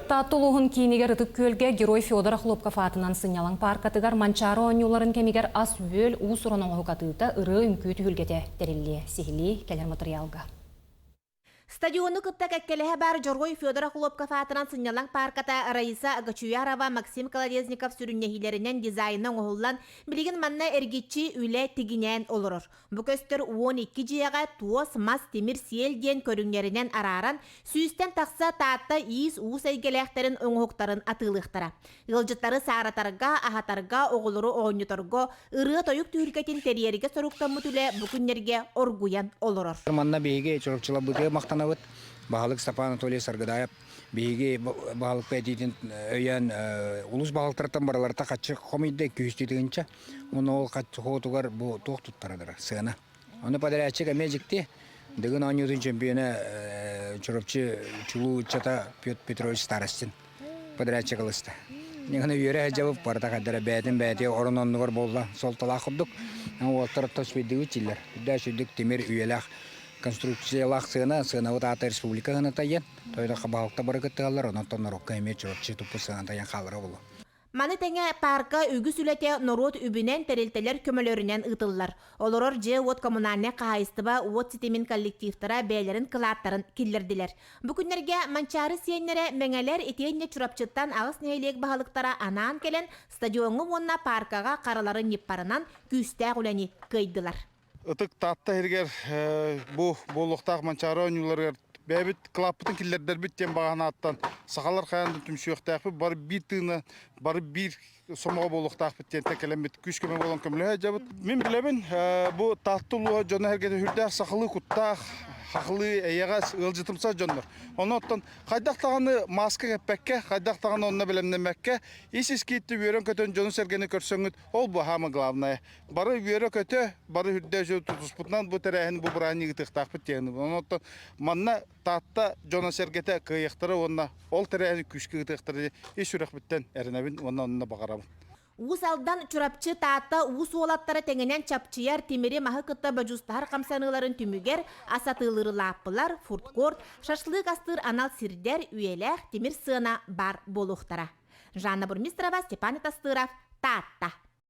Таатта улууһун киинигэр Ытык Күөлгэ Герой Федор Охлопков аатынан сынньалаҥ пааркатыгар Манчаары оонньууларын кэмигэр ас-үөл, уус-уран оҥоһук атыыта, ырыа-үҥкүү түһүлгэтэ тэриллиэ. Сиһилии кэлэр матырыйаалга. Стадиону кытта кэккэлэһэ баар Дьоруой Федор Охлопков аатынан сынньалаҥ паарката Раиса Гочуярова, Максим Колодезников сүрүннэһиилэринэн дизайна оҥоһуллан, билигин манна эргиччи үлэ тигинээн олорор. Бу көстөр 12 дьиэҕэ туос, мас, тимир, сиэл диэн көрүҥнэринэн арааран, сүүстэн тахса Таатта иис-уус эйгэлээхтэрин оҥоһуктарын атыылыахтара. Ыалдьыттары сааратарга, аһатарга, оҕолору оонньоторго, ырыа-тойук түһүлгэтин тэрийэргэ соруктаммыт үлэ бу күннэргэ оргуйан олорор. Манна биһиги Чурапчыларбытыгар махтанабыт. Баһылык Степан Анатольевич Саргыдаев биһиги баһылыкпыт этиитин өйөөн улуус баһылыктарыттан барыларыта хаччы хомуйда 200 тыһыынча. Уонна ол хаччы хоотугар бу туох туттарыдара сыана. Ону подрядчик эмиэ дьикти. Дыгын оонньуутун чемпиона Чурапчы чулуу ыччата Петр Петрович Старостин подрядчик ылыста. Ньыгына үөрэ сылдьабыт барыта хайдара бэйэтин бэйэтигэр орон оннугар буолла суолталаах курдук. Уолаттар тос бийдигит чиллэр. Үрдээ сүрдүк тимир үйэлээх конструкциялаах сыана, сыанабыт аата республика сыаната диэн. Тойдохха баһылыкта бары кыттыһаллар, онон норуокка эмиэ Чурапчы туппут сыаната диэн хаалара буолуо. Маны тэҥэ паарка үгүс үлэтэ норуот үбүнэн, тэрилтэлэр көмөлөрүнэн ыытыллар. Олорор дьиэ-уот коммунальнай хаһаайыстыба уот ситимин коллективтара бэйэлэрин кылааттарын киллэрдилэр. Бу күннэргэ Манчаары сиэннэрэ Мэҥэлэр итиэннэ Чурапчыттан аҕыс нэһилиэк баһылыктара анаан кэлэн стадиоҥҥа уонна пааркаҕа хараларын ньыппарынан күүстээх үлэни кыайдылар. Ытык Таатта иһигэр бу буолуохтаах Манчаары оонньууларыгар бэйэбит кылааппытын киллэрдэрбит диэн баҕа санааттан сахалар хайаан да түмсүөхтээхпит, бары биир тыына, бары биир сомоҕо буолуохтаахпыт диэнтэн кэлэммит күүс-көмө буолан көмөлөһө сылдьабыт. Мин билэбин, бу Таатта улууһа дьоно-сэргэтэ сүрдээх сахалыы куттаах, хахылыы, эйэҕэс, ыалдьытымсах дьоннор. Онон хайдах даҕаны мааска кэппэккэ, хайдах даҕаны онно бэлэмнэммэккэ, ис-искииттэ үөрэн-көтөн дьону-сэргэни көрсөҥҥүт, ол бу самое главное. Бары үөрэ-көтө, бары үрдэ тутуспутунан бу тэрээһини, бу бырааһынньыгы ыытыахтаахпыт диэн. Онон манна Таатта дьоно-сэргэтэ кыайыахтара уонна ол тэрээһини күүскэ ыытыахтара диэн ис сүрэхпиттэн эрэнэбин уонна онно баҕарабын. Уус Алдан, Чурапчы, Таатта уус уолаттара тэҥинэн чапчыйар, тимири, маһы кытта бодьуустаһар хамсаныыларын түмүгэр ас атыылыыр лааппылар, фудкорт, шашлык астыыр анал сирдэр, үйэлээх тимир сыана баар буолуохтара. Жанна Бурмистрова, Степан Тастыров, Таатта.